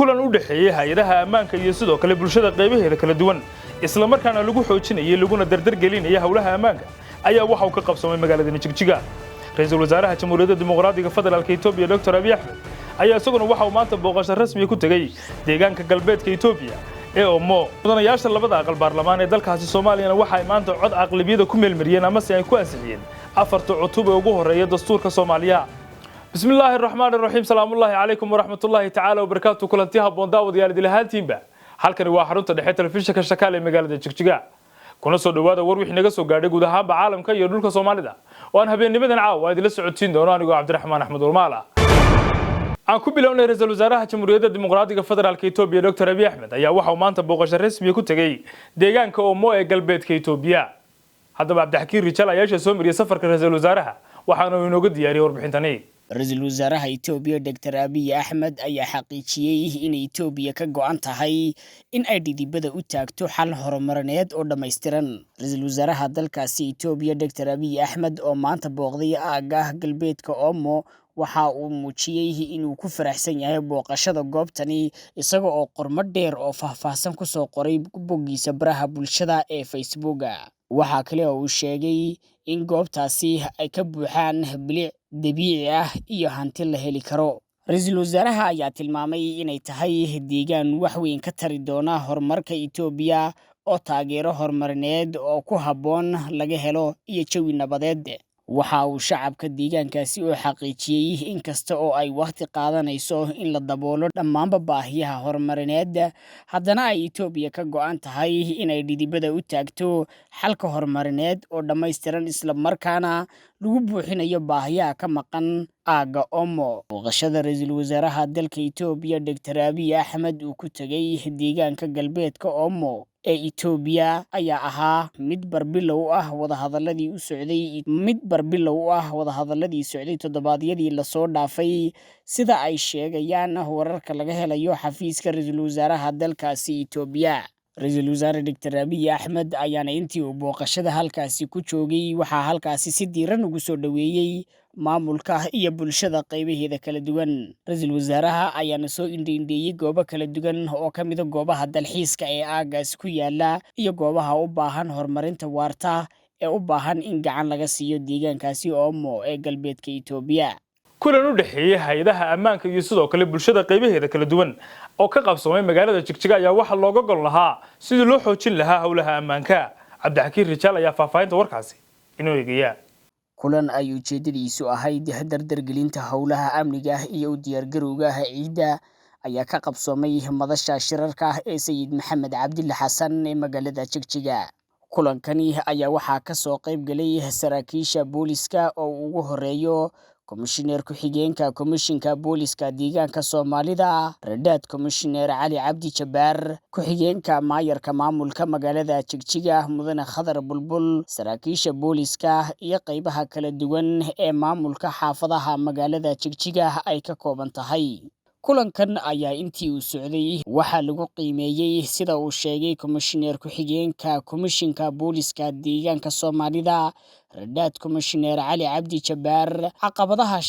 Kulan u dhexeeyey hay-adaha ammaanka iyo sidoo kale bulshada qaybaheeda kala duwan, isla markaana lagu xoojinayay laguna dardargelinaya howlaha ammaanka, ayaa waxa uu ka qabsoomay magaalada Jigjiga. Ra-iisul wasaaraha Jamhuuriyadda Dimuqraadiga Federaalka Etoobiya, Dr. Abiy Axmed, ayaa isaguna waxa uu maanta booqasho rasmiya ku tegey deegaanka galbeedka Etoobiya ee Omo. Mudanayaasha labada aqal baarlamaan ee dalkaasi Soomaaliyana waxa ay maanta cod aqlabiyada ku meelmariyeen amase ay ku ansixiyeen afarta cutub ee ugu horreeya dastuurka Soomaaliya. Bismi illaahi araxmaan iraxiim. Salaamullaahi calaykum waraxmatullaahi tacaala wabarakaatu. Kulanti habboon, daawadayaal idilahaantiinba. Halkani waa xarunta dhexe telefishinka Shakaal ee magaalada Jigjiga. Kuna soo dhowaada war wixii naga soo gaadhay guud ahaanba caalamka iyo dhulka Soomaalida oo aan habeennimadan caawa idinla socodsiin doono anigoo Cabdiraxmaan Axmed Ulmaala. Aan ku bilownay, ra-iisul wasaaraha Jamhuuriyadda Dimuqraadiga Federaalka Etoobiya, Dr. Abiy Axmed, ayaa waxa uu maanta booqasho rasmiya ku tegey deegaanka Omo ee galbeedka Etoobiya. Haddaba, Cabdixakiin Rijaal ayaa soo mariyay safarka ra-iisul wasaaraha, waxaana uu inooga diyaariyey warbixintani. Ra-iisul wasaaraha Itoobiya, Dr. Abiy Axmed, ayaa xaqiijiyey in Itoobiya ka go-an tahay in ay dhidibada u taagto xal horumarineed oo dhammaystiran. Ra-iisul wasaaraha dalkaasi Itoobiya, Dr. Abiy Axmed, oo maanta booqday aagga galbeedka Omo, waxa uu muujiyey inuu ku faraxsan yahay booqashada goobtani, isaga oo qormo dheer oo faahfaahsan kusoo qoray boggiisa baraha bulshada ee Facebooka. Waxaa kale oo uu sheegay in goobtaasi ay ka buuxaan bilic dabiici ah iyo hanti la heli karo. Ra-iisul wasaaraha ayaa tilmaamay inay tahay deegaan wax weyn ka tari doona horumarka Itoobiya oo taageero horumarineed oo ku habboon laga helo iyo jawi nabadeed. Waxa uu shacabka deegaankaasi oo xaqiijiyey in kasta oo ay wakhti qaadanayso in la daboolo dhammaanba baahiyaha horumarineed, haddana ay Itoobiya ka go-an tahay inay dhidibada u taagto xalka horumarineed oo dhammaystiran, isla markaana lagu buuxinayo baahiyaha ka maqan aagga Omo. Booqashada ra-iisul wasaaraha dalka Itoobiya, Dr. Abiy Axmed, uu ku tegey deegaanka galbeedka Omo ee Itoobiya ayaa ahaa mid barbilow ah wadahadaladii u socday mid barbilow u ah wadahadaladii socday toddobaadyadii lasoo dhaafay, sida ay sheegayaan wararka laga helayo xafiiska ra-iisul wasaaraha dalkaasi Itoobiya. Ra-iisul wasaare Dr. Abiy Axmed ayaana intii uu booqashada halkaasi ku joogay waxaa halkaasi si diiran ugu soo dhoweeyey maamulka iyo bulshada qaybaheeda kala duwan. Ra-iisul wasaaraha ayaana soo indheindheeyey goobo kala duwan oo ka mida goobaha dalxiiska ee aaggaasi ku yaala iyo goobaha u baahan horumarinta waarta ee u baahan in gacan laga siiyo deegaankaasi Oomo ee galbeedka Itoobiya. Kulan u dhexeeyey hay-adaha ammaanka iyo sidoo kale bulshada qaybaheeda kala duwan oo ka qabsoomay magaalada Jigjiga ayaa waxaa looga gol lahaa sidii loo xoojin lahaa howlaha ammaanka. Cabdixakiin Rijaal ayaa faahfaahinta warkaasi inoo eegaya. Kulan ay ujeedadiisu ahayd dardargelinta howlaha amniga iyo u diyaargarowga ciidda ayaa ka qabsoomay madasha shirarka ee Sayid Maxamed Cabdille Xasan ee magaalada Jigjiga. Kulankani ayaa waxaa kasoo qayb galay saraakiisha booliska oo ugu horeeyo komishineer ku-xigeenka komishinka booliska deegaanka Soomaalida, Radhaad Komishineer Cali Cabdi Jabbaar, ku-xigeenka maayarka maamulka magaalada Jigjiga, Mudane Khadar Bulbul, saraakiisha booliska iyo qaybaha kala duwan ee maamulka xaafadaha magaalada Jigjiga ay ka kooban tahay. Kulankan ayaa intii uu socday waxaa lagu qiimeeyey, sida uu sheegay komishineer ku-xigeenka komishinka booliska deegaanka Soomaalida, Radhaad Komishineer Cali Cabdi Jabbaar, caqabadaha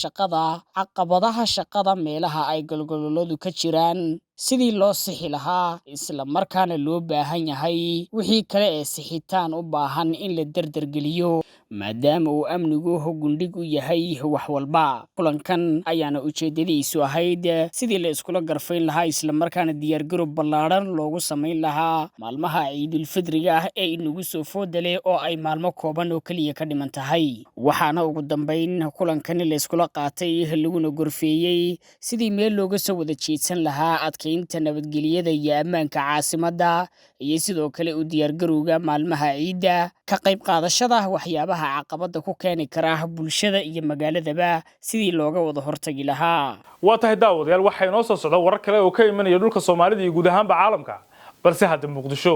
shaqada meelaha ay golgololadu ka jiraan sidii loo sixi lahaa, isla markaana loo baahan yahay wixii kale ee sixitaan u baahan in la dardargeliyo, maadaama uu amnigu gundhig u yahay wax walba. Kulankan ayaana ujeedadiisu ahayd sidii la iskula garfayn lahaa, islamarkaana diyaargarow ballaadhan loogu samayn lahaa maalmaha Ciidulfidriga ah ee inagu soo fooda leh oo ay maalmo kooban oo keliya ka dhiman tahay. Waxaana ugu dambeyn kulankani la iskula qaatay laguna gorfeeyey sidii meel looga soo wada jeedsan lahaa adkeynta nabadgelyada iyo ammaanka caasimadda, iyo sidoo kale u diyaargarowga maalmaha ciidda, ka qayb qaadashada waxyaabaha caqabada ku keeni kara bulshada iyo magaaladaba sidii looga wada hortagi lahaa. Waa tahay, daawadayaal, waxaa inoo soo socda warar kale oo ka imanaya dhulka Soomaalida iyo guud ahaanba caalamka, balse hadda Muqdisho.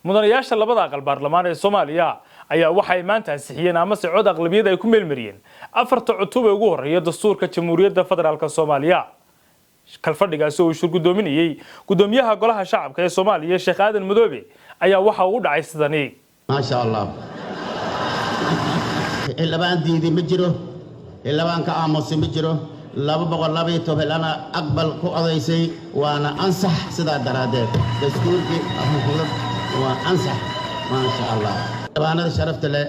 Mudanayaasha labada aqal baarlamaan ee Soomaaliya ayaa waxay maanta ansixiyeen amase cod aqlabiyada ay ku meelmariyeen afarta cutub ee ugu horreeya dastuurka Jamhuuriyadda Federaalka Soomaaliya. Kalfadhigaasi oo uu shir guddoominayey guddoomiyaha Golaha Shacabka ee Soomaaliya, Sheekh Aadan Madoobe, ayaa waxa uu u dhacay sidani. Maasha Allah, xildhibaan diidi ma jiro, xildhibaan ka aamusay ma jiro. 212 xildhibaana aqbal ku codaysay, waana ansax. Sidaa daraaddeed dastuurkii waa ansax, maasha Allah. Xildhibaanada sharafta leh,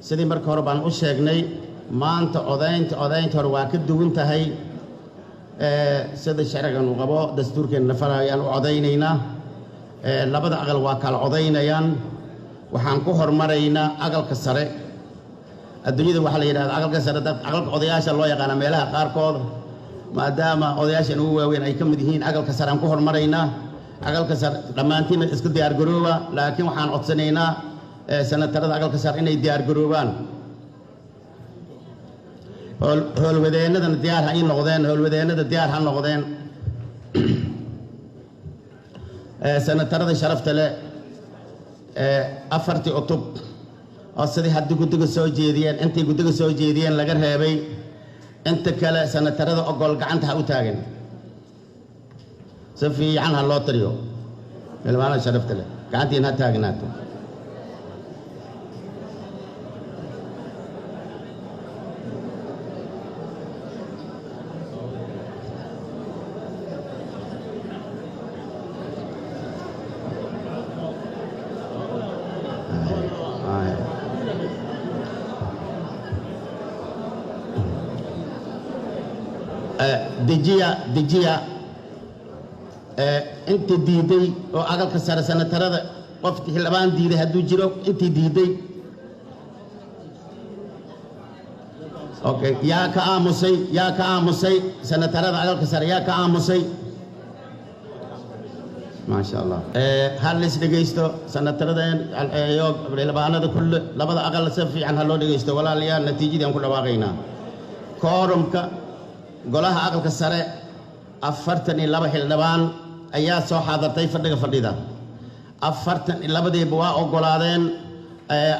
sidii marka hore baan u sheegnay, maanta codaynta hore waa ka duwan tahay. Sida sharcigan uu qabo, dastuurkeenna farayaan u codaynaynaa. Labada aqal waa kala codaynayaan. Waxaan ku hormaraynaa aqalka sare. Adduunyada waxaa la yidhahda aqalka sare dad aqalka odayaasha loo yaqaana meelaha qaarkood. Maadaama odayaashan ugu waaweyn ay ka mid yihiin, aqalka sare aan ku hormaraynaa. Aqalka sare dhammaantiinna isku diyaargarooba, laakiin waxaan codsanaynaa senatarada aqalka sare inay diyaargaroobaan. Howlwadeennadana diyaar ha ii noqdeen, howlwadeennada diyaar ha noqdeen. Senatarada sharafta leh, afartii cutub oo sidii haddii guddiga soo jeediyeen, intay guddiga soo jeediyeen laga reebay, inta kale senatarada ogol gacanta ha u taagan. Si fiican ha loo tiriyo. Xildhibaanada sharafta leh, gacantiin ha taagnaato. Dejiya, dejiya. Inta diiday oo aqalka sare senatarada, qof xildhibaan diiday hadduu jiro? Intii diiday? Okay, yaa ka aamusay? Yaa ka aamusay? Senatarada aqalka sare, yaa ka aamusay? Maasha Allah. Ha la is dhegaysto senataradeen iyo xildhibaanada kulle labada aqal, si fiican ha loo dhegaysto. Walaalayaal, natiijadii aan ku dhawaaqaynaa. Koorumka golaha aqalka sare 42 xildhibaan ayaa soo xaadartay fadhiga fadhida. 42diiba waa oggolaadeen.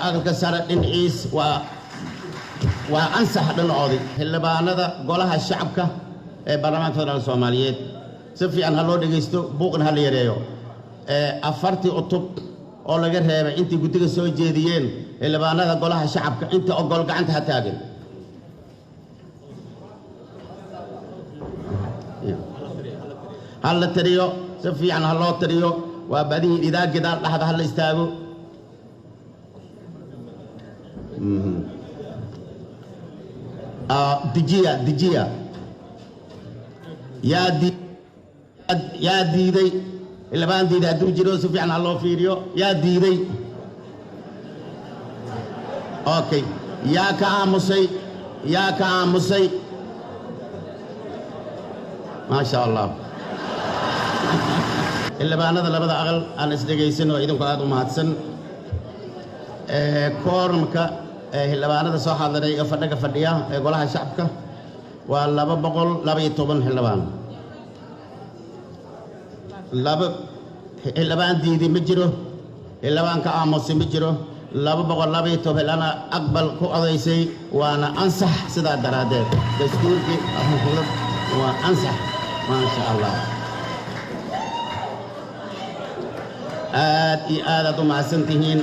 Aqalka sare dhinaciis waa ansax dhinacoodii. Xildhibaanada golaha shacabka ee Baarlamaanka Federaalka Soomaaliyeed, si fiican ha loo dhegaysto, buuqna ha la yareeyo. Afartii cutub oo laga reebay intii guddiga soo jeediyeen, xildhibaanada golaha shacabka inta ogol gacanta ha taagan. Ha la tiriyo, si fiican ha loo tiriyo. Waa badihiin idaa gidaal dhexda ha la istaago. Dejiya, dejiya. Yaa diiday? Xildhibaan diiday hadduu jiro, si fiican ha loo fiiriyo. Yaa diiday? Okay, yaa ka aamusay? Yaa ka aamusay? Maasha Allah. Xildhibaanada labada aqal, aan isdhegaysan oo idinku aada u mahadsan. Koorumka xildhibaanada soo xaadiray ee fadhiga fadhiya ee golaha shacabka waa 212 xildhibaan. Laba xildhibaan diiday ma jiro, xildhibaan ka aamusay ma jiro. 212 xildhibaana aqbal ku codaysay, waana ansax. Sidaa daraaddeed dastuurkii waa ansax, maasha Allah. Aad iyo aad aad u mahadsan tihiin.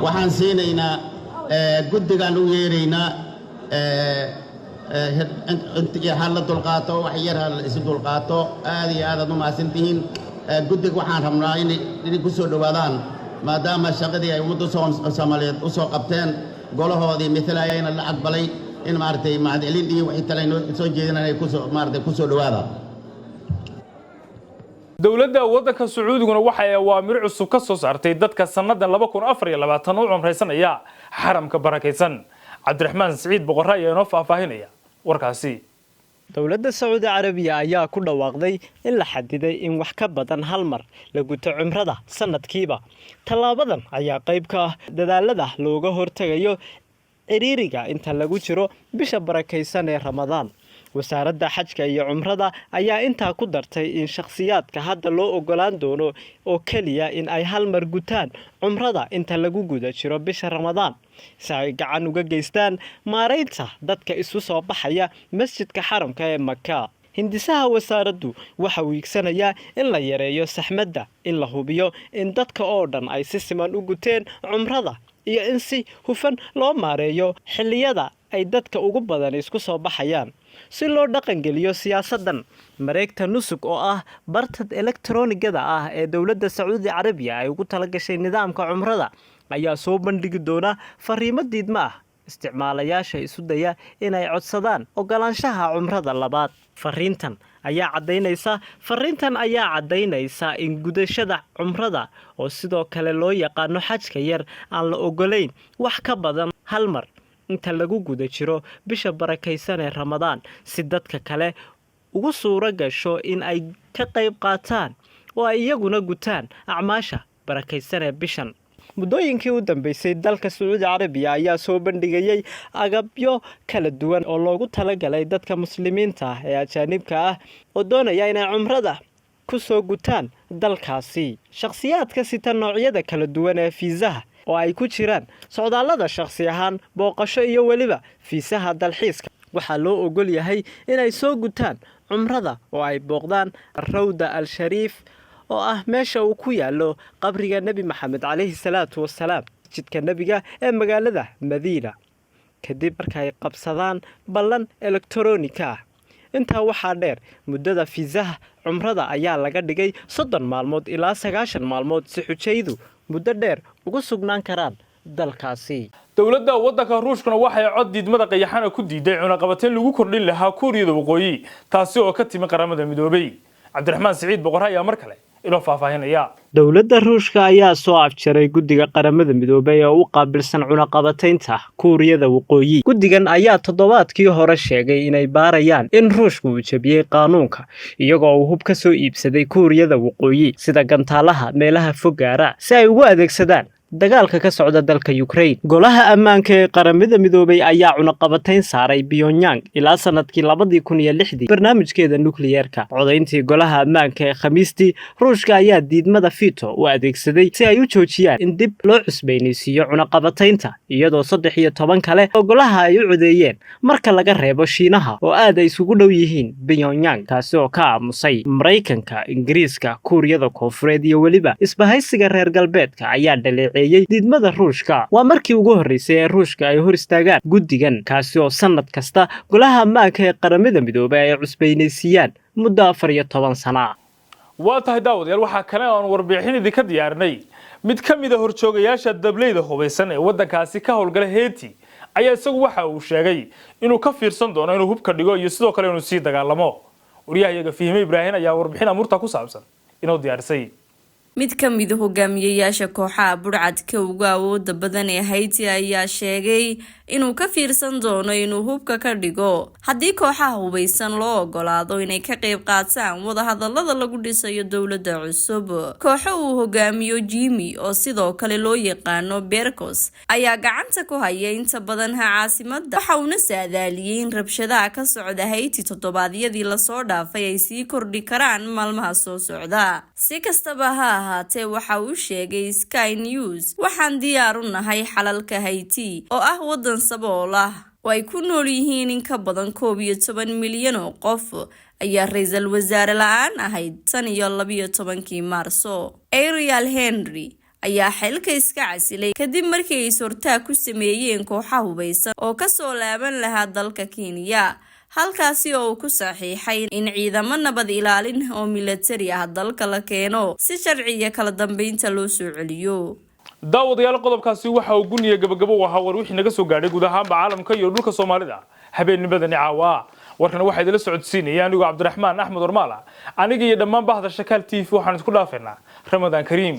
Waxaan siinaynaa guddigaan u yeeraynaa. Ha la dulqaato, wax yar ha la isu dulqaato. Aad iyo aad aad u mahadsan tihiin. Guddiga waxaan rabnaa inay ku soo dhowaadaan, maadaama shaqadii ay ummadda Soomaaliyeed u soo qabteen, golahoodii matalayana la aqbalay, in maaragtay mahadcelin iyo wixii tale noo soo jeedinaan ay kusoo maaragtay ku soo dhowaada. Dowladda waddanka Sacuudiguna waxay awaamir cusub ka soo saartay dadka sannadan 2024 u cumraysanaya xaramka barakaysan. Cabdiraxmaan Siciid Boqorre ayaa inoo faahfaahinaya warkaasi. Dowladda Sacuudi Carabiya ayaa ku dhawaaqday in la xadiday in wax ka badan hal mar la guto cumrada sanadkiiba. Tallaabadan ayaa qayb ka ah dadaalada looga hortagayo ciriiriga inta lagu jiro bisha barakaysan ee Ramadaan. Wasaaradda Xajka iyo Cumrada ayaa intaa ku dartay in shakhsiyaadka hadda loo ogolaan doono oo keliya in ay hal mar gutaan cumrada inta lagu guda jiro bisha Ramadaan, si ay gacan uga geystaan maaraynta dadka isu soo baxaya masjidka xaramka ee Maka. Hindisaha wasaaraddu waxa uu iigsanayaa in la yareeyo saxmadda, in la hubiyo in dadka oo dhan ay si siman u guteen cumrada, iyo in si hufan loo maareeyo xilliyada ay dadka ugu badan isku soo baxayaan. Si loo dhaqangeliyo siyaasaddan, mareegta Nusuk, oo ah barta elektaroonigada ah ee dowladda Sacuudi Carabiya ay ugu talagashay nidaamka cumrada, ayaa soo bandhigi doona fariimo diidma ah isticmaalayaasha isu daya inay codsadaan ogolaanshaha cumrada labaad. Fariintan ayaa caddaynaysa in gudashada cumrada, oo sidoo kale loo yaqaano xajka yar, aan la ogolayn wax ka badan hal mar inta lagu guda jiro bisha barakaysan ee Ramadaan, si dadka kale ugu suuro gasho in ay ka qayb qaataan oo ay iyaguna gutaan acmaasha barakaysan ee bishan. Muddooyinkii u dambeysay, dalka Sacuudi Carabiya ayaa soo bandhigayay agabyo kala duwan oo loogu talagalay dadka Muslimiinta ah ee ajaanibka ah oo doonaya inay cumrada ku soo gutaan dalkaasi. Shakhsiyaadka sita noocyada kala duwan ee fiisaha, oo ay ku jiraan socdaallada shakhsi ahaan, booqasho iyo weliba fiisaha dalxiiska, waxaa loo ogol yahay inay soo gutaan cumrada oo ay booqdaan Rawda Al-Shariif, oo ah meesha uu ku yaallo qabriga Nebi Maxamed calayhi salaatu wasalaam, masjidka Nebiga ee magaalada Madiina, kadib markaay qabsadaan ballan elektaroonika ah. Intaa waxaa dheer, muddada fiisaha cumrada ayaa laga dhigay 30 maalmood ilaa 90 maalmood, si xujaydu muddo dheer ugu sugnaan karaan dalkaasi. Dowladda waddanka Ruushkuna waxay cod diidmada qayaxana ku diiday cunaqabateyn lagu kordhin lahaa Kuuriyada Waqooyi, taasi oo ka timi Qaramada Midoobay. Cabdiraxmaan Siciid Boqore ayaa mar kale inoo faahfaahinaya. Dowladda Ruushka ayaa soo afjaray guddiga Qaramada Midoobay ee u qaabilsan cunaqabataynta Kuuriyada Waqooyi. Guddigan ayaa toddobaadkii hore sheegay inay baarayaan in Ruushka uu jebiyey qaanuunka, iyagoo uu hub ka soo iibsaday Kuuriyada Waqooyi, sida gantaalaha meelaha fog gaara, si ay ugu adeegsadaan dagaalka ka socda dalka Ukraine. Golaha Ammaanka ee Qaramada Midoobay ayaa cunaqabatayn saaray Pyongyang ilaa sanadkii 2006-dii barnaamijkeeda nukliyeerka. Codayntii Golaha Ammaanka ee Khamiistii, Ruushka ayaa diidmada veto u adeegsaday si ay u joojiyaan in dib loo cusbaynaysiiyo cunaqabataynta, iyadoo 13 kale oo golaha ay u codeeyeen, marka laga reebo Shiinaha oo aad ay isugu dhow yihiin Pyongyang, kaasi oo ka aamusay. Maraykanka, Ingiriiska, Kuuriyada Koonfureed iyo weliba isbahaysiga reer Galbeedka ayaa dhaleeceeyey diidmada Ruushka. Waa markii ugu horreysay ee Ruushka ay hor istaagaan guddigan, kaasi oo sanad kasta Golaha Ammaanka ee Qaramada Midoobay ay cusbaynaysiiyaan muddo 14 sana. Waa tahay, daawadayaal, waxaa kale aan warbixin idinka diyaarinay. Mid ka mid a horjoogayaasha dableyda hubaysan ee waddankaasi ka howlgala Heeti ayaa isagu waxa uu sheegay inuu ka fiirsan doono inuu hubka dhigo iyo sidoo kale inuu sii dagaalamo. Wariyahayaga Fihime Ibraahin ayaa warbixin amuurta ku saabsan inoo diyaarisay. Mid ka mid hogaamiyayaasha kooxaha burcadka ugu awooda badan ee Hayti ayaa sheegay inuu ka fiirsan doono inuu hubka ka dhigo haddii kooxaha hubaysan loo ogolaado inay ka qayb qaataan wadahadalada lagu dhisayo dowladda cusub. Kooxo uu hogaamiyo Jimmy, oo sidoo kale loo yaqaano Bercos, ayaa gacanta ku haya inta badan ha caasimada, waxa uuna saadaaliyey in rabshadaha ka socda Hayti toddobaadyadii lasoo dhaafay ay sii kordhi karaan maalmaha soo socda. Si kastaba ha ahaatee, waxa uu sheegay Sky News: "Waxaan diyaar u nahay xalalka Hayti, oo ah wadan sabool ah oo ay ku nool yihiin in ka badan 11 milyan oo qof, ayaa ra-iisul wasaare la-aan ahayd tan iyo 12-kii Maarso. Ariel Henry ayaa xilka iska casilay kadib markii ay is-hortaag ku sameeyeen kooxa hubeysan oo kasoo laaban lahaa dalka Kenya, halkaasi oo uu ku saxiixay in ciidamo nabad ilaalin oo milatari ah dalka la keeno si sharciga kala dambeynta loo soo celiyo. Daawadayaal, qodobkaasi waxa uu guniya gabagabo u ahaa war wixii naga soo gaadhay guud ahaanba caalamka iyo dhulka Soomaalida habeennimadani caawa. Warkana waxaa idila socodsiinaya anigoo Cabdiraxmaan Axmed Ormaala. Aniga iyo dhammaan bahda Shakaal TV waxaan isku dhaafaynaa Ramadaan Kariim.